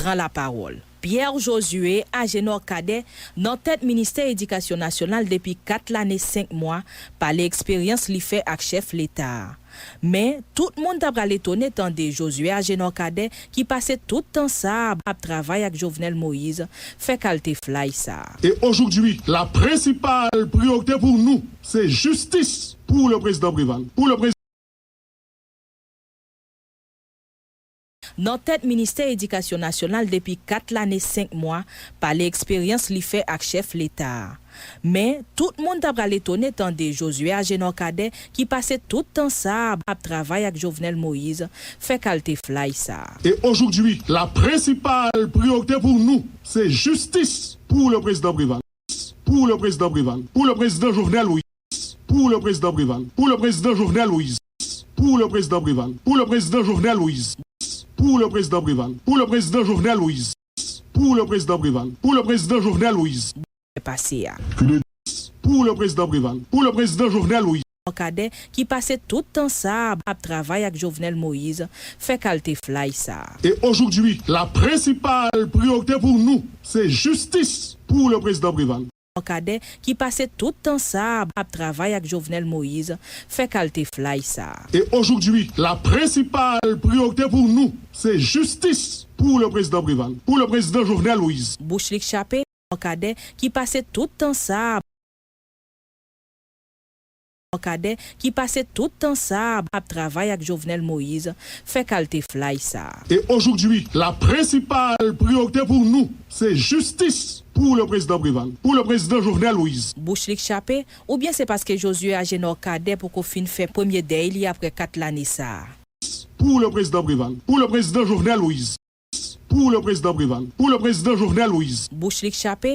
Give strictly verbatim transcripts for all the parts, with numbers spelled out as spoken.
pran lapawòl. Pierre Josué Agénor Cadet, nan tèt Ministè Edikasyon Nasyonal depi kat lane senk mwa, pale eksperyans li fè ak chèf Leta a. Men, tout moun ta pral etone tande Josué Agénor Cadet, ki pase tout tan sa a ap travay ak Jovenel Moïse, fè kalte flay sa a. Et aujourd'hui, la principale priorité pour nous, c'est justice pour le président Préval. Pour le président Nan tèt Ministè Edikasyon Nasyonal depi kat lane senk mwa, pale eksperyans li fè ak chèf Leta a. Men, tout moun ta pral etone tande Josué Agénor Cadet, ki pase tout tan sa a ap travay ak Jovenel Moïse, fè kalte flay sa a. Et aujourd'hui, la principale priorité pour nous, c'est justice pour le président Préval. Pour le président Préval. Pour le président Jovenel Moïse. Pour le président Préval. Pour le président Jovenel Moïse. Pour le président Préval. Pour le président Jovenel Moïse. Pour le président Préval. Pour le président Jovenel Moïse. Pour le président Préval. Pour le président Jovenel Moïse. Pase a. Pour le président Préval. Pour le président Jovenel Moïse. Cadet, ki pase tout tan sa a ap travay ak Jovenel Moïse, fè kalte flay sa a. Et aujourd'hui, la principale priorité pour nous, c'est justice pour le président Préval. Cadet, ki pase tout tan sa a ap travay ak Jovenel Moïse, fè kalte flay sa a. Et aujourd'hui, la principale priorité pour nous, c'est justice pour le président Préval, pour le président Jovenel Moïse. Bouch li k chape, Cadet, ki pase tout tan sa a Cadet, ki pase tout tan sa a ap travay ak Jovenel Moïse, fè kalte flay sa a. Et aujourd'hui, la principale priorité pour nous, c'est justice pour le président Préval, pour le président Jovenel Moïse. Bouch li k chape, oubyen se paske Josué Agénor Cadet poko fin fè premye dèy li apre kat lane sa a. Pour le président Préval, pour le président Jovenel Moïse. Pour le président Préval, pour le président Jovenel Moïse. Bouch li k chape.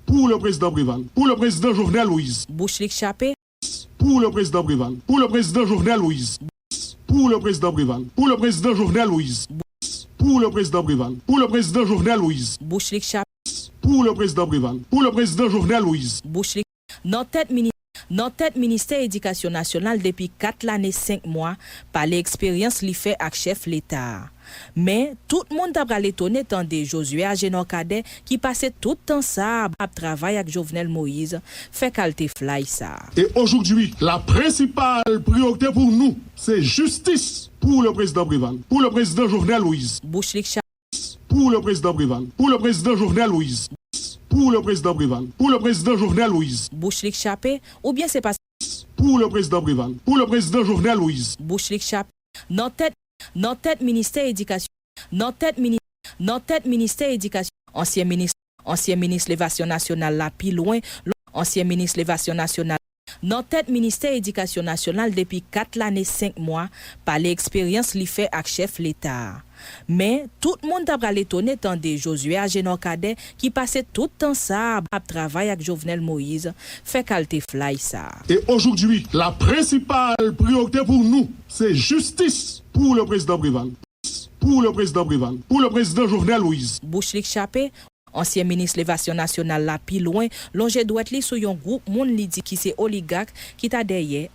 Pour le président Préval, pour le président Jovenel Moïse. Bouch li k chape. Pour le président Préval, pour le président Jovenel Moïse. Pour le président Préval, pour le président Jovenel Moïse. Pour le président Préval, pour le président Jovenel Moïse. Bouch li k chape. Pour le président Préval, pour le président Jovenel Moïse. Bouch li Nan tèt mini-, nan tèt Ministè Edikasyon Nasyonal depi kat lane senk mwa, pale eksperyans li fè ak chèf Leta a. Men, tout moun ta pral etone tande Josué Agénor Cadet, ki pase tout tan sa a ap travay ak Jovenel Moïse, fè kalte flay sa a. Et aujourd'hui, la principale priorité pour nous, c'est justice pour le président Préval, pour le président Jovenel Moïse. Bouch li k chape. Pour le président Préval, pour le président Jovenel Moïse. Pour le président Préval, pour le président Jovenel Moïse. Bouch li k chape, oubyen se pa Pour le président Préval, pour le président Jovenel Moïse. Bouch li k chape. Nan tèt, nan tèt Ministè Edikasyon, nan tèt mini-, nan tèt Ministè Edikasyon, ansyen minis, ansyen minis Levasyon Nasyonal la pi lwen, ansyen minis Levasyon Nasyonal. Nan tèt Ministè Edikasyon Nasyonal depi kat lane senk mwa, pale eksperyans li fè ak chèf Leta a. Men, tout moun ta pral etone tande Josué Agénor Cadet, ki pase tout tan sa a ap travay ak Jovenel Moïse, fè kalte flay sa a. Et aujourd'hui, la principale priorité pour nous, c'est justice pour le président Préval. Pour le président Préval, pour le président Jovenel Moïse. Bouch li k chape, ansyen minis Levasyon Nasyonal la pi lwen, lonje dwèt li sou yon gwoup moun li di ki se oligak ki ta dèyè